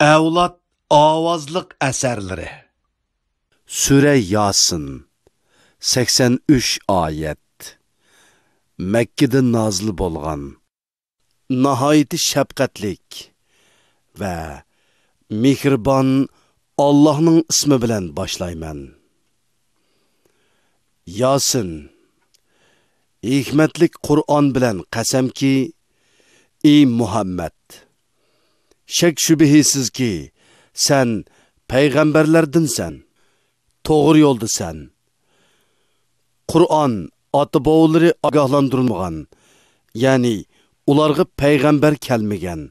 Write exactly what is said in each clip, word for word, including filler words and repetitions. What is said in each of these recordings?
ئەۋلاد ئاۋازلىق ئەسەرلىرى. سۈرە ياسىن، سەكسەن ئۈچ ئايەت. مەككىدە نازىل بولغان. ناھايىتى شەپقەتلىك ۋە مېھرىبان ئاللاھنىڭ ئىسمى بىلەن باشلايمەن. ياسىن. ھېكمەتلىك قۇرئان بىلەن قەسەمكى، ئى مۇھەممەد! شەك-شۈبھىسىزكى، سەن پەيغەمبەرلەردىنسەن، توغرا يولدىسەن. قۇرئان ئاتا-بوۋىلىرى ئاگاھلاندۇرمىغان، يەنى ئۇلارغا پەيغەمبەر كەلمىگەن،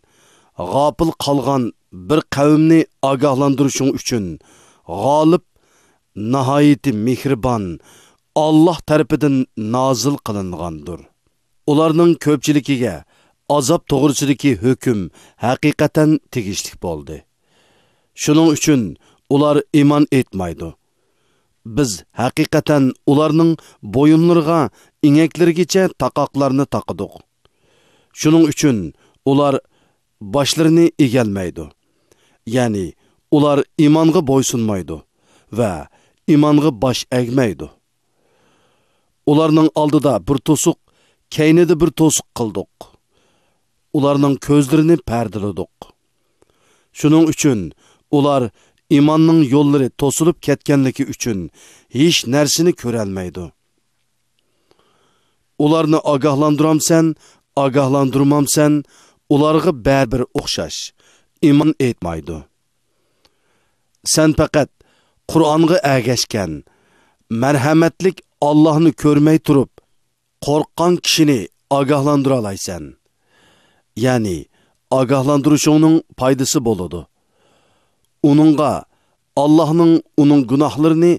غاپىل قالغان بىر قەۋمنى ئاگاھلاندۇرۇشۇڭ ئۈچۈن غالىب، ناھايىتى مېھرىبان ئاللاھ تەرىپىدىن نازىل قىلىنغاندۇر. ئۇلارنىڭ كۆپچىلىكىگە ئازاب توغرىسىدىكى ھۆكۈم ھەقىقەتەن تېگىشلىك بولدى. شۇنىڭ ئۈچۈن ئۇلار ئىمان ئېيتمايدۇ. بىز ھەقىقەتەن ئۇلارنىڭ بويۇنلىرىغا ئېڭەكلىرىگىچە تاقاقلارنى تاقىدۇق. شۇنىڭ ئۈچۈن ئۇلار باشلىرىنى ئېگەلمەيدۇ. يەنى ئۇلار ئىمانغا بويسۇنمايدۇ ۋە ئىمانغا باش ئەگمەيدۇ. ئۇلارنىڭ ئالدىدا بىر توسۇق، كەينىدە بىر توسۇق قىلدۇق. ئۇلارنىڭ كۆزلىرىنى پەردىلىدۇق. شۇنىڭ ئۈچۈن ئۇلار ئىماننىڭ يوللىرى توسۇلۇپ كەتكەنلىكى ئۈچۈن ھېچ نەرسىنى كۆرەلمەيدۇ. ئۇلارنى ئاگاھلاندۇرامسەن، ئاگاھلاندۇرمامسەن، ئۇلارغا بەرىبىر ئوخشاش، ئىمان ئېيتمايدۇ. سەن پەقەت قۇرئانغا ئەگەشكەن، مەرھەمەتلىك ئاللاھنى كۆرمەي تۇرۇپ، قورققان كىشىنى ئاگاھلاندۇرالايسەن. يەنى ئاگاھلاندۇرۇشۇڭنىڭ پايدىسى بولىدۇ. ئۇنىڭغا ئاللاھنىڭ ئۇنىڭ گۇناھلىرىنى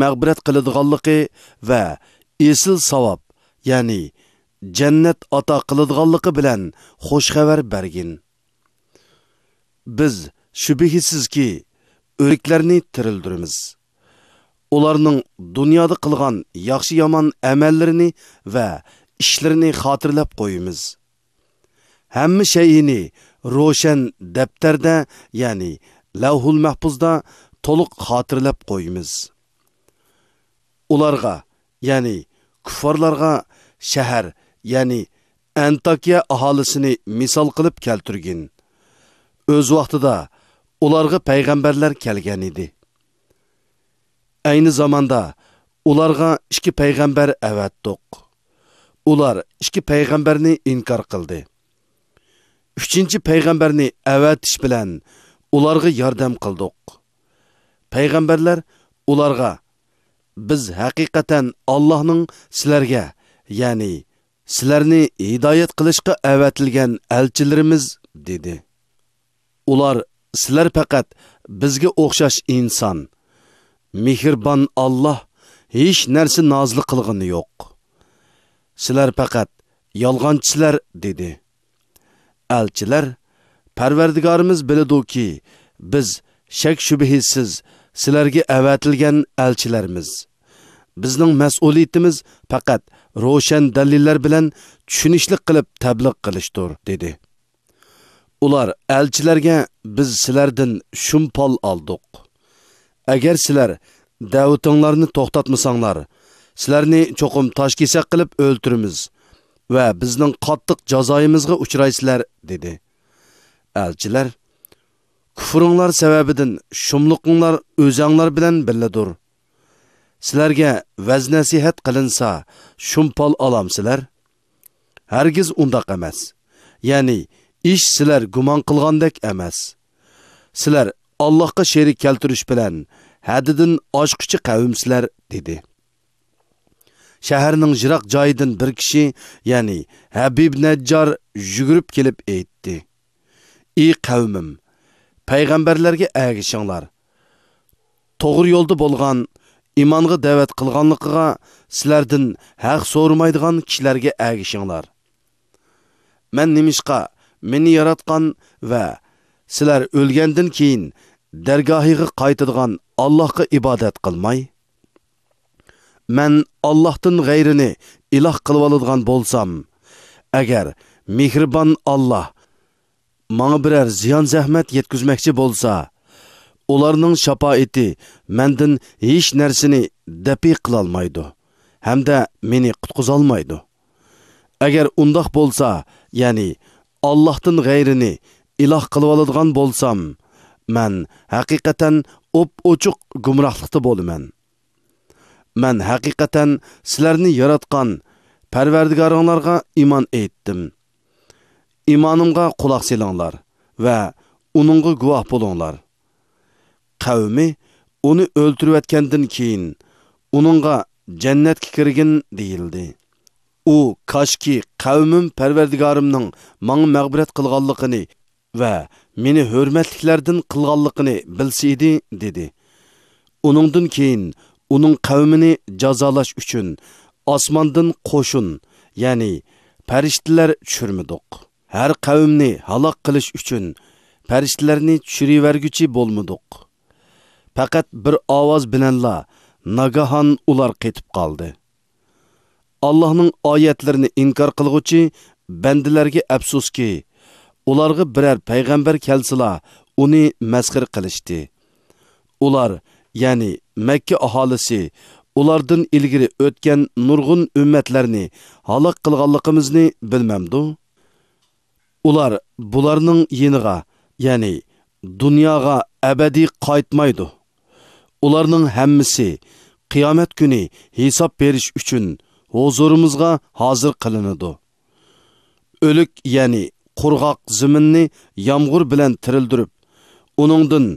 مەغپىرەت قىلىدىغانلىقى ۋە ئېسىل ساۋاب، يەنى جەننەت ئاتا قىلىدىغانلىقى بىلەن خۇش خەۋەر بەرگىن. بىز شۈبھىسىزكى، ئۆلۈكلەرنى تىرىلدۈرىمىز. ئۇلارنىڭ دۇنيادا قىلغان ياخشى-يامان ئەمەللىرىنى ۋە ئىشلىرىنى خاتىرىلەپ قويىمىز. ھەممە شەيئىنى روشەن دەپتەردە، يەنى لەۋھۇل مەھپۇزدا تولۇق خاتىرىلەپ قويىمىز. ئۇلارغا، يەنى كۇففارلارغا شەھەر، يەنى ئەنتاكىيە ئاھالىسىنى مىسال قىلىپ كەلتۈرگىن. ئۆز ۋاقتىدا ئۇلارغا پەيغەمبەرلەر كەلگەنىدى. ئەينى زاماندا ئۇلارغا ئىككى پەيغەمبەر ئەۋەتتۇق. ئۇلار ئىككى پەيغەمبەرنى ئىنكار قىلدى. ئۈچىنچى پەيغەمبەرنى ئەۋەتىش بىلەن ئۇلارغا ياردەم قىلدۇق. پەيغەمبەرلەر ئۇلارغا، بىز ھەقىقەتەن ئاللاھنىڭ سىلەرگە، يەنى سىلەرنى ھىدايەت قىلىشقا ئەۋەتىلگەن ئەلچىلىرىمىز، دېدى. ئۇلار، سىلەر پەقەت بىزگە ئوخشاش ئىنسان. مېھرىبان ئاللاھ ھېچ نەرسە نازىل قىلغىنى يوق. سىلەر پەقەت يالغانچىسىلەر، دېدى. ئەلچىلەر، پەرۋەردىگارىمىز بىلىدۇكى، بىز شەك-شۈبھىسىز سىلەرگە ئەۋەتىلگەن ئەلچىلەرمىز. بىزنىڭ مەسئۇلىيىتىمىز پەقەت روشەن دەلىللەر بىلەن چۈشىنىشلىك قىلىپ تەبلىغ قىلىشتۇر، دېدى. ئۇلار ئەلچىلەرگە، بىز سىلەردىن شۇمپال ئالدۇق. ئەگەر سىلەر دەۋىتىڭلارنى توختاتمىساڭلار، سىلەرنى چوقۇم تاشكېسەك قىلىپ ئۆلتۈرىمىز ۋە بىزنىڭ قاتتىق جازايىمىزغا ئۇچرايسىلەر، دېدى. ئەلچىلەر، كۇفرۇڭلار سەۋەبىدىن شۇملۇقۇڭلار ئۆزەڭلار بىلەن بىللىدۇر. سىلەرگە ۋەز-نەسىھەت قىلىنسا، شۇمپال ئالامسىلەر؟ ھەرگىز ئۇنداق ئەمەس. يەنى ئىش سىلەر گۇمان قىلغاندەك ئەمەس. سىلەر ئاللاھقا شېرىك كەلتۈرۈش بىلەن ھەددىدىن ئاشقۇچى قەۋمسىلەر، دېدى. شەھەرنىڭ يىراق جايىدىن بىر كىشى، يەنى ھەبىب نەججار يۈگۈرۈپ كېلىپ ئېيتتى، ئى قەۋمىم، پەيغەمبەرلەرگە ئەگىشىڭلار. توغرا يولدا بولغان، ئىمانغا دەۋەت قىلغانلىقىغا سىلەردىن ھەق سورىمايدىغان كىشىلەرگە ئەگىشىڭلار. مەن نېمىشقا مېنى ياراتقان ۋە سىلەر ئۆلگەندىن كېيىن دەرگاھىغا قايتىدىغان ئاللاھقا ئىبادەت قىلماي؟ مەن ئاللاھتىن غەيرىنى ئىلاھ قىلىۋالىدىغان بولسام، ئەگەر مېھرىبان ئاللاھ ماڭا بىرەر زىيان-زەھمەت يەتكۈزمەكچى بولسا، ئۇلارنىڭ شاپائىتى مەندىن ھېچ نەرسىنى دەپئى قىلالمايدۇ ھەمدە مېنى قۇتقۇزالمايدۇ. ئەگەر ئۇنداق بولسا، يەنى ئاللاھتىن غەيرىنى ئىلاھ قىلىۋالىدىغان بولسام، مەن ھەقىقەتەن ئوپئوچۇق گۇمراھلىقتا بولىمەن. مەن ھەقىقەتەن سىلەرنى ياراتقان پەرۋەردىگارىڭلارغا ئىمان ئېيتتىم. ئىمانىمغا قۇلاق سېلىڭلار ۋە ئۇنىڭغا گۇۋاھ بولۇڭلار. قەۋمى ئۇنى ئۆلتۈرۈۋەتكەندىن كېيىن، ئۇنىڭغا جەننەتكە كىرگىن دېيىلدى. ئۇ، كاشكى قەۋمىم پەرۋەردىگارىمنىڭ ماڭا مەغپىرەت قىلغانلىقىنى ۋە مېنى ھۆرمەتلىكلەردىن قىلغانلىقىنى بىلسە ئىدى، دېدى. ئۇنىڭدىن كېيىن ئۇنىڭ قەۋمىنى جازالاش ئۈچۈن ئاسماندىن قوشۇن، يەنى پەرىشتىلەر چۈشۈرمىدۇق. ھەر قەۋمنى ھالاك قىلىش ئۈچۈن پەرىشتىلەرنى چۈشۈرۈۋەرگۈچى بولمىدۇق. پەقەت بىر ئاۋاز بىلەنلا ناگاھان ئۇلار قېتىپ قالدى. ئاللاھنىڭ ئايەتلىرىنى ئىنكار قىلغۇچى بەندىلەرگە ئەپسۇسكى، ئۇلارغا بىرەر پەيغەمبەر كەلسىلا، ئۇنى مەسخىرە قىلىشتى. ئۇلار، يەنى مەككە ئاھالىسى، ئۇلاردىن ئىلگىرى ئۆتكەن نۇرغۇن ئۈممەتلەرنى ھالاك قىلغانلىقىمىزنى بىلمەمدۇ؟ ئۇلار بۇلارنىڭ يېنىغا، يەنى دۇنياغا ئەبەدىي قايتمايدۇ. ئۇلارنىڭ ھەممىسى قىيامەت كۈنى ھېساب بېرىش ئۈچۈن ھۇزۇرىمىزغا ھازىر قىلىنىدۇ. ئۆلۈك، يەنى قۇرغاق زېمىننى يامغۇر بىلەن تىرىلدۈرۈپ، ئۇنىڭدىن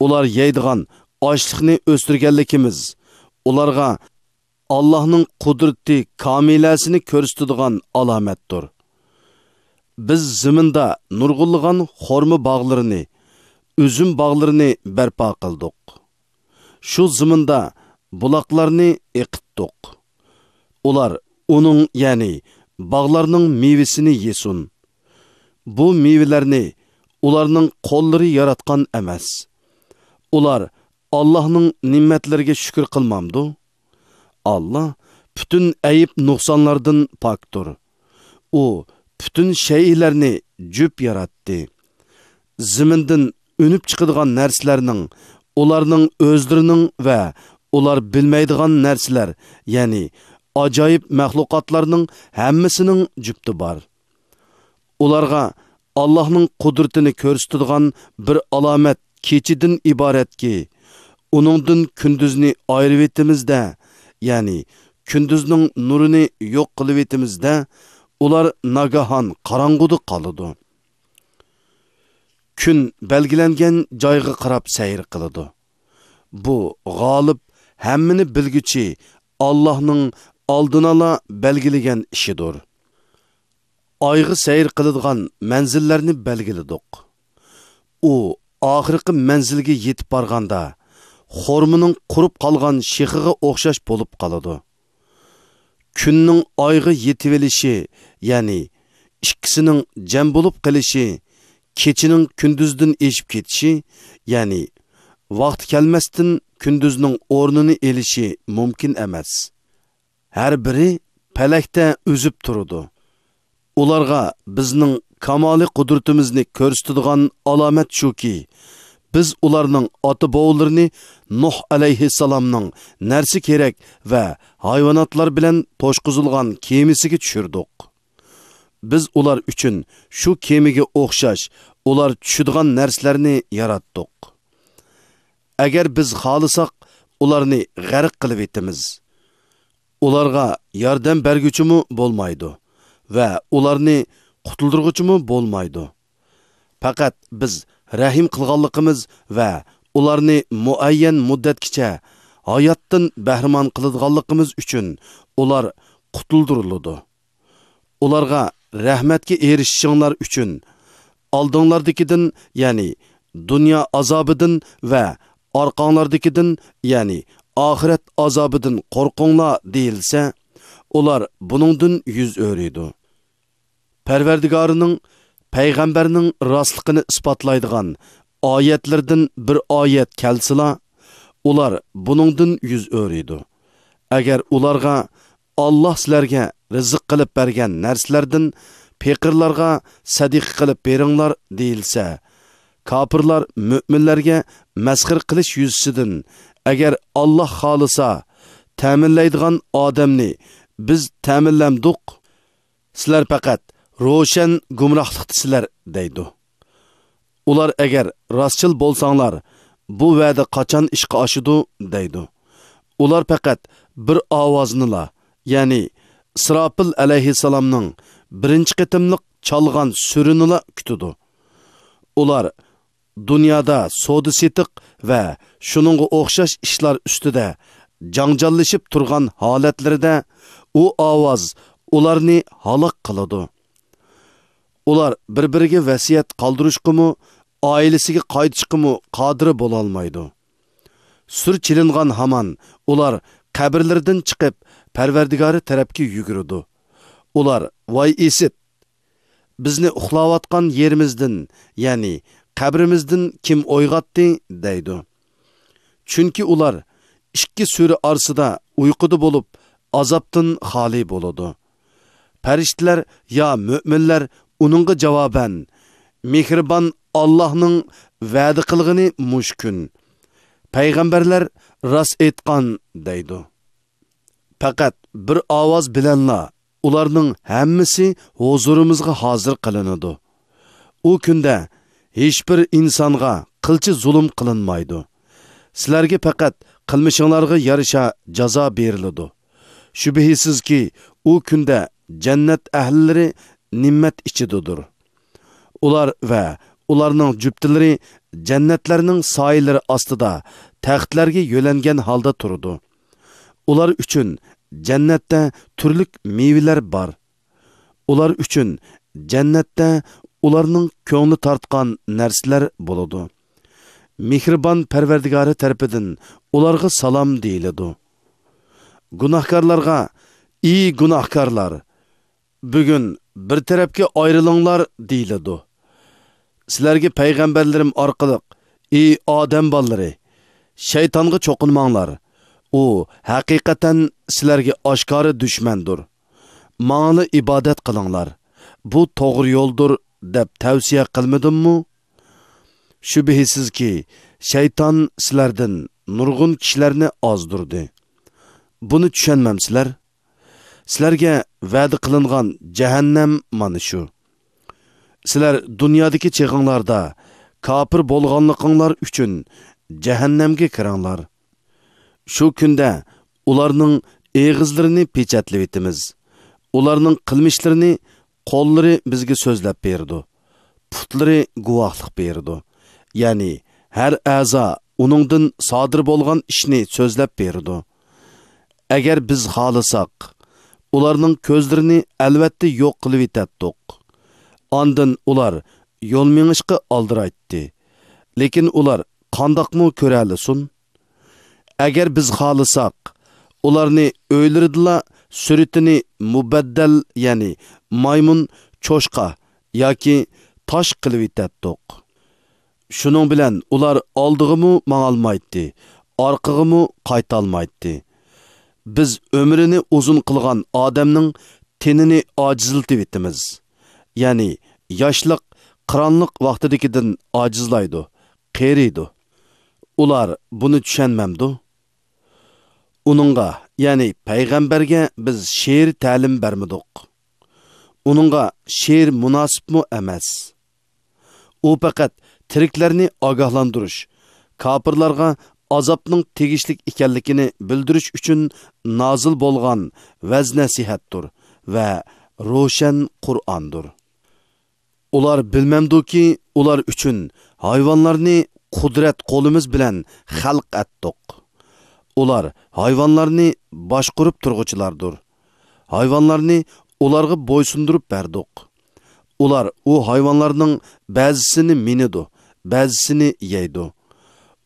ئۇلار يەيدىغان ئاشلىقنى ئۆستۈرگەنلىكىمىز ئۇلارغا ئاللاھنىڭ قۇدرىتى كامىلەسىنى كۆرسىتىدىغان ئالامەتتۇر. بىز زېمىندا نۇرغۇنلىغان خورما باغلىرىنى، ئۈزۈم باغلىرىنى بەرپا قىلدۇق. شۇ زېمىندا بۇلاقلارنى ئېقىتتۇق. ئۇلار ئۇنىڭ، يەنى باغلارنىڭ مېۋىسىنى يېسۇن. بۇ مېۋىلەرنى ئۇلارنىڭ قوللىرى ياراتقان ئەمەس. ئۇلار ئاللاھنىڭ نېمەتلىرىگە شۈكۈر قىلمامدۇ؟ ئاللاھ پۈتۈن ئەيىب-نۇقسانلاردىن پاكتۇر. ئۇ پۈتۈن شەيئىلەرنى جۈپ ياراتتى. زېمىندىن ئۈنۈپ چىقىدىغان نەرسىلەرنىڭ، ئۇلارنىڭ ئۆزلىرىنىڭ ۋە ئۇلار بىلمەيدىغان نەرسىلەر، يەنى ئاجايىپ مەخلۇقاتلارنىڭ ھەممىسىنىڭ جۈپتى بار. ئۇلارغا ئاللاھنىڭ قۇدرىتىنى كۆرسىتىدىغان بىر ئالامەت كېچىدىن ئىبارەتكى، ئۇنىڭدىن كۈندۈزنى ئايرىۋېتىمىز-دە، يەنى كۈندۈزنىڭ نۇرىنى يوق قىلىۋېتىمىز-دە، ئۇلار ناگاھان قاراڭغۇدا قالىدۇ. كۈن بەلگىلەنگەن جايغا قاراپ سەير قىلىدۇ. بۇ غالىب، ھەممىنى بىلگۈچى ئاللاھنىڭ ئالدىنئالا بەلگىلىگەن ئىشىدۇر. ئايغا سەير قىلىدىغان مەنزىللەرنى بەلگىلىدۇق. ئۇ ئاخىرقى مەنزىلگە يېتىپ بارغاندا، خورمىنىڭ قۇرۇپ قالغان شېخىغا ئوخشاش بولۇپ قالىدۇ. كۈننىڭ ئايغا يېتىۋېلىشى، يەنى ئىككىسىنىڭ جەم بولۇپ قېلىشى، كېچىنىڭ كۈندۈزدىن ئېشىپ كېتىشى، يەنى ۋاقتى كەلمەستىن كۈندۈزنىڭ ئورنىنى ئېلىشى مۇمكىن ئەمەس. ھەر بىرى پەلەكتە ئۈزۈپ تۇرىدۇ. ئۇلارغا بىزنىڭ كامالىي قۇدرىتىمىزنى كۆرسىتىدىغان ئالامەت شۇكى، بىز ئۇلارنىڭ ئاتا-بوۋىلىرىنى نۇھ ئەلەيھىسسالامنىڭ نەرسە-كېرەك ۋە ھايۋاناتلار بىلەن توشقۇزۇلغان كېمىسىگە چۈشۈردۇق. بىز ئۇلار ئۈچۈن شۇ كېمىگە ئوخشاش ئۇلار چۈشىدىغان نەرسىلەرنى ياراتتۇق. ئەگەر بىز خالىساق، ئۇلارنى غەرق قىلىۋېتىمىز. ئۇلارغا ياردەم بەرگۈچىمۇ بولمايدۇ ۋە ئۇلارنى قۇتۇلدۇرغۇچىمۇ بولمايدۇ. پەقەت بىز رەھىم قىلغانلىقىمىز ۋە ئۇلارنى مۇئەييەن مۇددەتكىچە ھاياتتىن بەھرىمەن قىلىدىغانلىقىمىز ئۈچۈن ئۇلار قۇتۇلدۇرۇلىدۇ. ئۇلارغا رەھمەتكە ئېرىشىشىڭلار ئۈچۈن ئالدىڭلاردىكىدىن، يەنى دۇنيا ئازابىدىن ۋە ئارقاڭلاردىكىدىن، يەنى ئاخىرەت ئازابىدىن قورقۇڭلار دېيىلسە، ئۇلار بۇنىڭدىن يۈز ئۆرۈيدۇ. پەرۋەردىگارىنىڭ پەيغەمبەرنىڭ راستلىقىنى ئىسپاتلايدىغان ئايەتلىرىدىن بىر ئايەت كەلسىلا، ئۇلار بۇنىڭدىن يۈز ئۆرۈيدۇ. ئەگەر ئۇلارغا ئاللاھ سىلەرگە رىزىق قىلىپ بەرگەن نەرسىلەردىن پېقىرلارغا سەدىقە قىلىپ بېرىڭلار دېيىلسە، كاپىرلار مۆمىنلەرگە مەسخىرە قىلىش يۈزىسىدىن، ئەگەر ئاللاھ خالىسا، تەمىنلەيدىغان ئادەمنى بىز تەمىنلەمدۇق؟ سىلەر پەقەت روشەن گۇمراھلىقتىسىلەر، دەيدۇ. ئۇلار ئەگەر راستچىل بولساڭلار، بۇ ۋەدە قاچان ئىشقا ئاشىدۇ؟ دەيدۇ. ئۇلار پەقەت بىر ئاۋازنىلا، يەنى ئىسراپىل ئەلەيھىسسالامنىڭ بىرىنچى قېتىملىق چالغان سۈرىنىلا كۈتىدۇ. ئۇلار دۇنيادا سودا-سېتىق ۋە شۇنىڭغا ئوخشاش ئىشلار ئۈستىدە جاڭجاللىشىپ تۇرغان ھالەتلىرىدە ئۇ ئاۋاز ئۇلارنى ھالاك قىلىدۇ. ئۇلار بىر-بىرىگە ۋەسىيەت قالدۇرۇشقىمۇ، ئائىلىسىگە قايتىشقىمۇ قادىر بولالمايدۇ. سۈر چېلىنغان ھامان ئۇلار قەبرىلىرىدىن چىقىپ، پەرۋەردىگارى تەرەپكە يۈگۈرىدۇ. ئۇلار، ۋاي ئىسىت! بىزنى ئۇخلاۋاتقان يېرىمىزدىن، يەنى قەبرىمىزدىن كىم ئويغاتتى؟ دەيدۇ. چۈنكى ئۇلار ئىككى سۈرە ئارىسىدا ئۇيقۇدا بولۇپ، ئازابتىن خالىي بولىدۇ. پەرىشتىلەر يا مۆمىنلەر ئۇنىڭغا جاۋابەن، مېھرىبان ئاللاھنىڭ ۋەدە قىلغىنى مۇشۇ كۈن. پەيغەمبەرلەر راست ئېيتقان، دەيدۇ. پەقەت بىر ئاۋاز بىلەنلا ئۇلارنىڭ ھەممىسى ھۇزۇرىمىزغا ھازىر قىلىنىدۇ. ئۇ كۈندە ھېچبىر ئىنسانغا قىلچە زۇلۇم قىلىنمايدۇ. سىلەرگە پەقەت قىلمىشىڭلارغا يارىشا جازا بېرىلىدۇ. شۈبھىسىزكى، ئۇ كۈندە جەننەت ئەھلىلىرى نېمەت ئىچىدىدۇر. ئۇلار ۋە ئۇلارنىڭ جۈپتىلىرى جەننەتلەرنىڭ سايىلىرى ئاستىدا تەختلەرگە يۆلەنگەن ھالدا تۇرىدۇ. ئۇلار ئۈچۈن جەننەتتە تۈرلۈك مېۋىلەر بار. ئۇلار ئۈچۈن جەننەتتە ئۇلارنىڭ كۆڭلى تارتقان نەرسىلەر بولىدۇ. مېھرىبان پەرۋەردىگارى تەرىپىدىن ئۇلارغا سالام دېيىلىدۇ. گۇناھكارلارغا، ئى گۇناھكارلار! بۈگۈن بىر تەرەپكە ئايرىلىڭلار دېيىلىدۇ. سىلەرگە پەيغەمبەرلىرىم ئارقىلىق، ئى ئادەم بالىلىرى! شەيتانغا چوقۇنماڭلار. ئۇ ھەقىقەتەن سىلەرگە ئاشكارا دۈشمەندۇر. ماڭىلا ئىبادەت قىلىڭلار. بۇ توغرا يولدۇر، دەپ تەۋسىيە قىلمىدىممۇ؟ شۈبھىسىزكى، شەيتان سىلەردىن نۇرغۇن كىشىلەرنى ئازدۇردى. بۇنى چۈشەنمەمسىلەر؟ سىلەرگە ۋەدە قىلىنغان جەھەننەم مانا شۇ. سىلەر دۇنيادىكى چېغىڭلاردا كاپىر بولغانلىقىڭلار ئۈچۈن جەھەننەمگە كىرىڭلار. شۇ كۈندە ئۇلارنىڭ ئېغىزلىرىنى پېچەتلىۋېتىمىز. ئۇلارنىڭ قىلمىشلىرىنى قوللىرى بىزگە سۆزلەپ بېرىدۇ. پۇتلىرى گۇۋاھلىق بېرىدۇ. يەنى ھەر ئەزا ئۇنىڭدىن سادىر بولغان ئىشنى سۆزلەپ بېرىدۇ. ئەگەر بىز خالىساق، ئۇلارنىڭ كۆزلىرىنى ئەلۋەتتە يوق قىلىۋېتەتتۇق. ئاندىن ئۇلار يول مېڭىشقا ئالدىرايتتى. لېكىن ئۇلار قانداقمۇ كۆرەلىسۇن؟ ئەگەر بىز خالىساق، ئۇلارنى ئۆيلىرىدىلا سۈرىتىنى مۇبەددەل، يەنى مايمۇن، چوشقا ياكى تاش قىلىۋېتەتتۇق. شۇنىڭ بىلەن ئۇلار ئالدىغىمۇ ماڭالمايتتى، ئارقىغىمۇ قايتالمايتتى. بىز ئۆمرىنى ئۇزۇن قىلغان ئادەمنىڭ تېنىنى ئاجىزلىتىۋېتىمىز. يەنى ياشلىق، قىرانلىق ۋاقتىدىكىدىن ئاجىزلايدۇ، قېرىيدۇ. ئۇلار بۇنى چۈشەنمەمدۇ؟ ئۇنىڭغا، يەنى پەيغەمبەرگە بىز شېئىر تەلىم بەرمىدۇق. ئۇنىڭغا شېئىر مۇناسىپمۇ ئەمەس. ئۇ پەقەت تىرىكلەرنى ئاگاھلاندۇرۇش، كاپىرلارغا ئازابنىڭ تېگىشلىك ئىكەنلىكىنى بىلدۈرۈش ئۈچۈن نازىل بولغان ۋەز-نەسىھەتتۇر ۋە روشەن قۇرئاندۇر. ئۇلار بىلمەمدۇكى، ئۇلار ئۈچۈن ھايۋانلارنى قۇدرەت قولىمىز بىلەن خەلق ئەتتۇق. ئۇلار ھايۋانلارنى باشقۇرۇپ تۇرغۇچىلاردۇر. ھايۋانلارنى ئۇلارغا بويسۇندۇرۇپ بەردۇق. ئۇلار ئۇ ھايۋانلارنىڭ بەزىسىنى مىنىدۇ، بەزىسىنى يەيدۇ.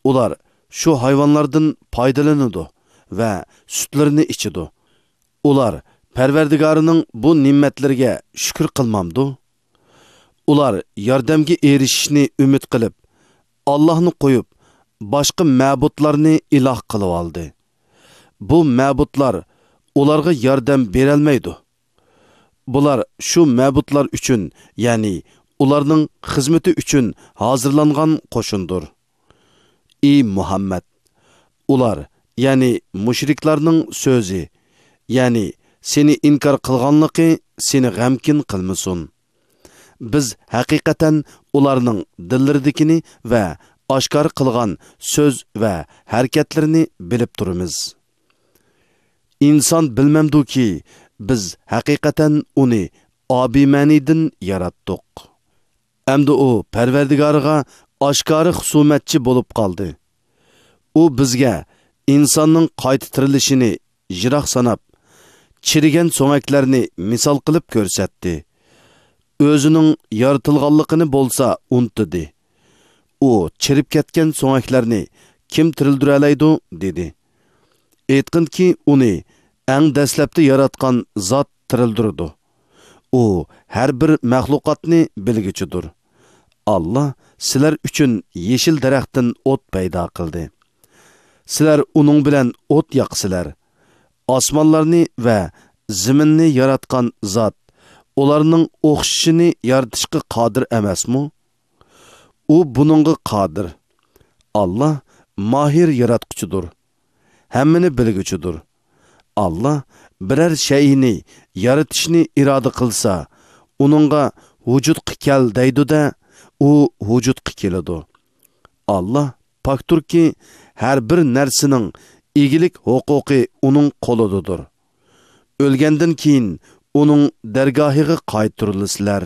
ئۇلار شۇ ھايۋانلاردىن پايدىلىنىدۇ ۋە سۈتلىرىنى ئىچىدۇ. ئۇلار پەرۋەردىگارىنىڭ بۇ نېمەتلىرىگە شۈكۈر قىلمامدۇ؟ ئۇلار ياردەمگە ئېرىشىشنى ئۈمىد قىلىپ، ئاللاھنى قويۇپ، باشقا مەبۇدلارنى ئىلاھ قىلىۋالدى. بۇ مەبۇدلار ئۇلارغا ياردەم بېرەلمەيدۇ. بۇلار شۇ مەبۇدلار ئۈچۈن، يەنى ئۇلارنىڭ خىزمىتى ئۈچۈن ھازىرلانغان قوشۇندۇر. ئى مۇھەممەد، ئۇلار، يەنى مۇشرىكلارنىڭ سۆزى، يەنى سېنى ئىنكار قىلغانلىقى سېنى غەمكىن قىلمىسۇن. بىز ھەقىقەتەن ئۇلارنىڭ دىللىرىدىكىنى ۋە ئاشكارا قىلغان سۆز ۋە ھەرىكەتلىرىنى بىلىپ تۇرىمىز. ئىنسان بىلمەمدۇكى، بىز ھەقىقەتەن ئۇنى ئابىمەنىدىن ياراتتۇق. ئەمدى ئۇ پەرۋەردىگارىغا ئاشكارا خۇسۇمەتچى بولۇپ قالدى. ئۇ بىزگە ئىنساننىڭ قايتا تىرىلىشىنى يىراق ساناپ، چىرىگەن سۆڭەكلەرنى مىسال قىلىپ كۆرسەتتى. ئۆزىنىڭ يارىتىلغانلىقىنى بولسا ئۇنتۇدى. ئۇ چىرىپ كەتكەن سۆڭەكلەرنى كىم تىرىلدۈرەلەيدۇ؟ دېدى. ئېيتقىنكى، ئۇنى ئەڭ دەسلەپتە ياراتقان زات تىرىلدۈرىدۇ. ئۇ ھەر بىر مەخلۇقاتنى بىلگۈچىدۇر. ئاللا سىلەر ئۈچۈن يېشىل دەرەختىن ئوت پەيدا قىلدى. سىلەر ئۇنىڭ بىلەن ئوت ياقىسىلەر. ئاسمانلارنى ۋە زېمىننى ياراتقان زات ئۇلارنىڭ ئوخشىشىنى يارىتىشقا قادىر ئەمەسمۇ؟ ئۇ بۇنىڭغا قادىر. ئاللا ماھىر ياراتقۇچىدۇر. ھەممىنى بىلگۈچىدۇر. ئاللا بىرەر شەيئىنى يارىتىشنى ئىرادە قىلسا، ئۇنىڭغا ۋۇجۇدقا كەل دەيدۇ-دە، ئۇ ۋۇجۇدقا كېلىدۇ. ئاللا پاكتۇركى، ھەر بىر نەرسىنىڭ ئىگىلىك ھوقۇقى ئۇنىڭ قولىدىدۇر. ئۆلگەندىن كېيىن ئۇنىڭ دەرگاھىغا قايتۇرۇلىسىلەر.